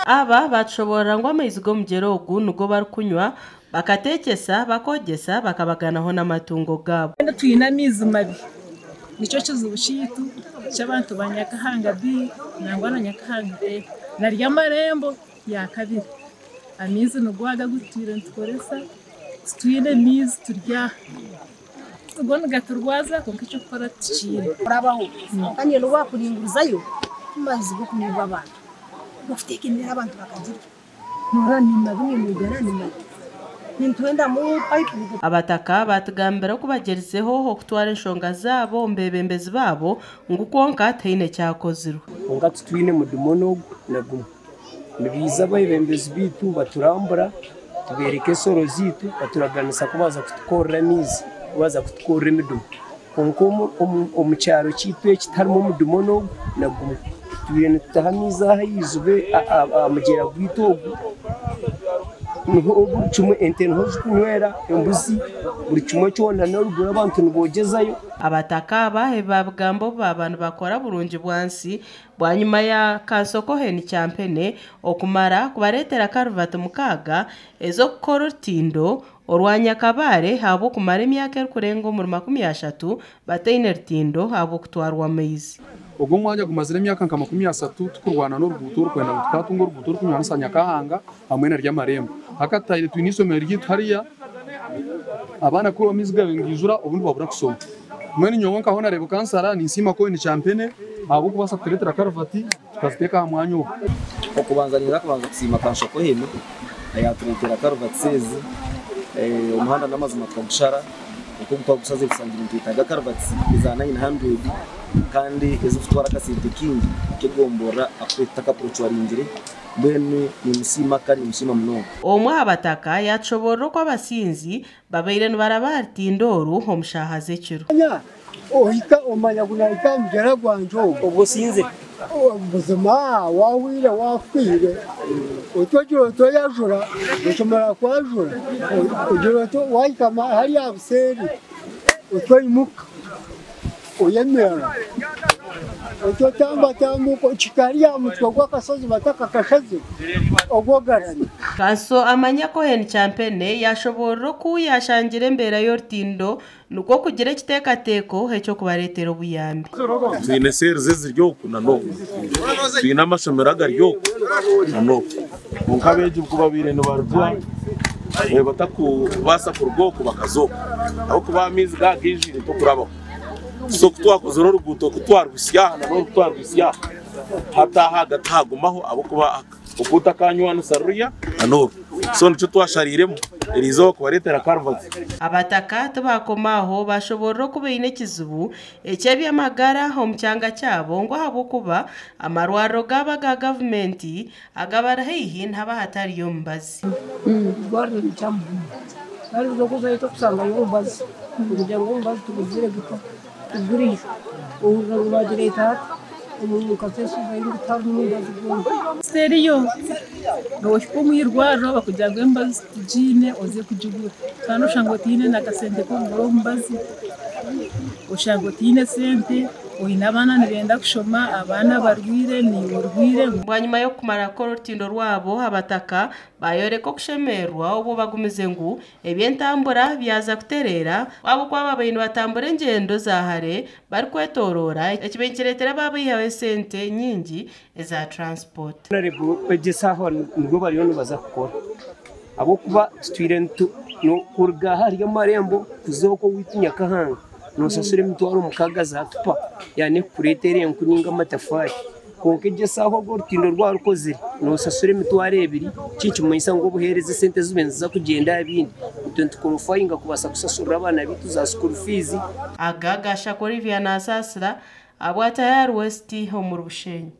Aba batushoboorora ngu amaizi g'omugyera ogu nigo barikunywa bakateekyesa, bakogyesa bakabaganaho n'amatungo gaabo. Twine amaizi mabi, nikyo kizibu kyaitu ky'abantu ba Nyakahanga B nangwa na Nyakahanga A nari amarembo ya kabiri. Amaizi nigo aga agu tutwire nitukoresa, titwine maizi turi aha. Go nigaturwaza kwonka eky'okukora tikiine. Orabaho kandi n'obu wakuringurizayo amaizi g'okunywebwa abantu g'okuteeka emere abantu bakagirya noorora ni mabi nigara ni mabi nitwendamu payipu. Abataka batugambira oku bagyerizeho okutwara enshonga zaabo omu beebembezi baabo ngu kwonka tihaine kyakozirwe. Kwonka titwine mudumu n'ogu na gumwe. Nibaija abeebembezi baitu baturambura, tubeereka ensoro zaitu, baturaganisa ku baaza kutukorera amaizi, ku baaza kutukorera emidumu. Kwonka omu kyaro kyaitu eki tiharimu omudumu n'ogu na gumwe. Tutwire nitutaha amaizi aha izooba aha mugyera gwaitu ogu, niho buri kimwe ente niho zirikunywera, embuzi, buri kimwe kyona n'oruguru abantu nibogyezayo. Abataka aba ebi baabigamba obu baaba nibakora burungi bwansi bwanyima ya Kanso Cohen Kyampene okumara kubareetera karuvati 6 ez'okukora orutindo orwa Nyakabare ahabw'okumara emyaka erikurenga omuri 30 bataine rutindo ahabw'okutwarwa amaizi. Ogwo omwanya gumazire emyaka nka 30 tukurwana n'oruguuto orukwenda ngu tukatunga oruguuto orukunywanisa Nyakahanga hamwe na Ryamarembo. Hakataire twine eisomero ryaitu hariya abaana ku amaizi gabaire nigaijura obundi babura kusoma. Mbwenu nyowe nka Honorable Kansara ninsiima Cohen Kyampene ahabw'okubaasa kutureetera karuvati tukaziteeka aha mwanya ogu. Okubanza ninza kubanza kusiima Kanso Cohen ayatureetera karuvati ezi, omuhanda n'amazima tukagushara oku twagushaza ebisangire nitwetaaga karuvati eza 900 kandi ezikutwara akasente kingi kegomborora tutakapurocuwaringire. Mbwenu nimusiima kandi nimusiima munonga. Omwe aha bataka yatushoboorora oku abasinzi babaire nibaraba aha rutindo oru omu shaaha z'ekiro. Ohika omanya ngu nahika aha mugyera gwangye ogu. Obwo osinzire? Buzima waahwire waafiire otwogira oti oyajura oshobora kwajura ogira oti wahika hariya aha buseeri otwoimuka oyemerera otwotambatambuka okihika hariya aha mutwe gw'akashozi batakakashazire ogwogarami. Kanso amanya Cohen Kyampene yashoboorora oku yashangire embeera y'orutindo nikwo kugira ekiteekateeko eky'okubareetera obuyambi. Twine seeri eziri oku na n'oku, twine amashomero agari oku na n'oku. Kwonka abeegi ku babaire nibaruga batakubaasa kuruga oku bakaza oku ahabw'okuba amaizi gaaba gaijwire tokurabaho. So ku twakozire oruguuto ku twarwisya aha na n'oru ku twarwisya aha, hati aha ahagati hagumaho ahabw'okuba okutakanywanisa ruriya na n'oru. So nikyo twashariiremu eriizooba kubareetera karuvati. Abataka tibakoma aho bashoboorora oku baine ekizibu eky'eby'amagara omu kyanga kyabo ngu ahabw'okuba amarwariro gaabo aga gavumenti agabari haihi nihaba hatariyo omubazi. Eirwariro ni Kyamuhanga kandi orikuzayo tokusangayo omubazi kugira ngu omubazi tuguzire guta tuguriyo ohurira ngu bagireeta hati omu kasese ozayo ngu tiharimu omubazi gwona. Teriyo nohika omu irwariro bakugira ngu emibazi tugiine oze kugigura kandi oshanga otiine n'akasente k'okugura omubazi, oshanga otiine sente, oine abaana nibenda kushoma, abaana barwire, naiwe orwire. Bwanyima y'okumara kukora orutindo rwabo, abataka bayoreka okushemererwa obwo bagumize ngu eby'entambura byaza kutereera ahabw'okuba babaire nibatambura engyendo za hare barikwetooroora ekibaire nikireetera baabaihaho esente nyingi eza transport. Egi esaaha nibwo bariyo nibaza kukora ahabw'okuba tutwire kuruga hariya amarembo kuza okwo owaitu Nyakahanga noosasura emitwaro 6 za tupa yaani ekukureetera enku ninga amatafaari. Kwonka egi esaaha orwo orutindo rwarukozire noosasura emitwaro 2 kinikimanyisa ngu obuheereza esente zibe niziza kugyenda aha bindi. Itwe nitukorofayinga kubaasa kusasurira abaana baitu za school fees. Aga gashaka Olivia Nasaasira abwa Tayari West omuri Bushenyi.